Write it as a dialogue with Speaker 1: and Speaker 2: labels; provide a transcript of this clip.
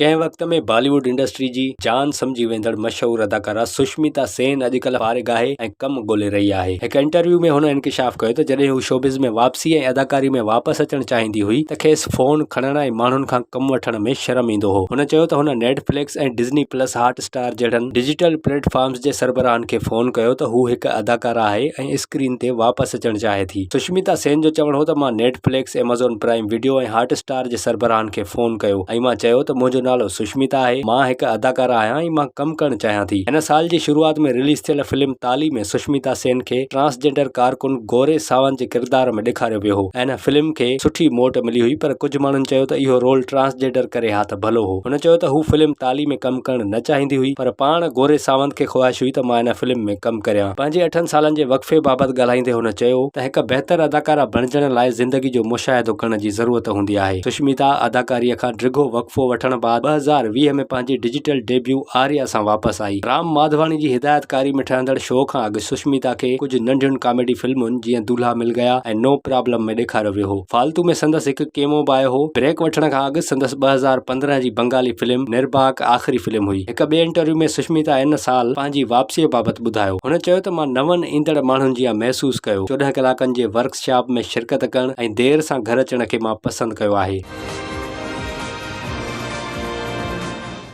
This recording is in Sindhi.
Speaker 1: ڪنهن وقت ۾ بالي ووڊ انڊسٽري جي جان سمجهي ويندڙ مشهور اداڪارا سشميتا سين اڄڪلهه فارغ آهي ۽ ڪم ڳولي رهي آهي. هڪ انٽرويو ۾ هن انڪشاف ڪيو ته جڏهن هو شوبز ۾ واپسي ۽ اداڪاري ۾ واپس اچڻ چاهيندي هئي ته کيس فون کڻڻ ۽ ماڻهن کان ڪم وٺڻ ۾ شرم ايندو هو. هن چيو ته هن Netflix ۽ Disney plus Hotstar جهڙن ڊجيٽل پليٽ فارمز جي سربراهن کي فون ڪيو ته هو هڪ اداڪارا آهي ۽ اسڪرين تي واپس اچڻ چاهي ٿي. سشميتا سين جو چوڻ هو ته مان Netflix, Amazon Prime Video ۽ Hotstar جي سربراهن کي فون ڪيو ۽ مان چيو ته منهنجو نالو سشميتا آهي، مان هڪ اداڪاره آهيان ۽ مان ڪم ڪرڻ چاهيان ٿي. هن سال جي شروعات ۾ رليز ٿيل فلم تالي ۾ سشميتا سين کي ٽرانسجينڊر ڪارڪن گوري ساونت جي ڪردار ۾ ڏيکاريو ويو هو ۽ ان فلم کي سٺي موٽ ملي هئي پر ڪجهه ماڻهن چيو ته اهو رول ٽرانسجينڊر ڪري ها ته ڀلو هو. هن چيو ته هو فلم تالي ۾ ڪم ڪرڻ نه چاهيندي هئي پر پاڻ گوري ساونت کي خواهش هئي ته مان ان فلم ۾ ڪم ڪريان. پنهنجي اٺن سالن جي وقفي بابت ڳالهائيندي هن چيو ته هڪ بهتر اداڪاره بڻجڻ لاء زندگي جو مشاهدو ڪرڻ جي ضرورت هوندي آهي. سشميتا اداڪاريء کان ڊگهو وقفو وٺڻ بعد 2020 ۾ پنهنجي ڊجيٽل ڊيبيو آريا سان واپس آئي. رام ماڌواڻي جي هدايتڪاري ۾ ٺهندڙ شو کان اڳ سشميتا کي ڪجهه ننڍين ڪاميڊي فلمن جيئن دولها مل گيا ۽ نو پرابلم ۾ ڏيکاريو ويو هو. فالتو ۾ سندس هڪ ڪيمو به آيو هو. بريڪ وٺڻ کان اڳ سندس 2015 جي بنگالي فلم نرباڪ آخري فلم هئي. هڪ ٻئي انٽرويو ۾ سشميتا ان سال پنهنجي واپسيء بابت ٻڌايو. هن چيو ته مان نون ايندڙ ماڻهن جيان محسوس ڪيو. 14 ڪلاڪن جي ورڪشاپ ۾ شرڪت ڪرڻ ۽ دير سان گهر اچڻ کي مان پسند ڪيو آهي.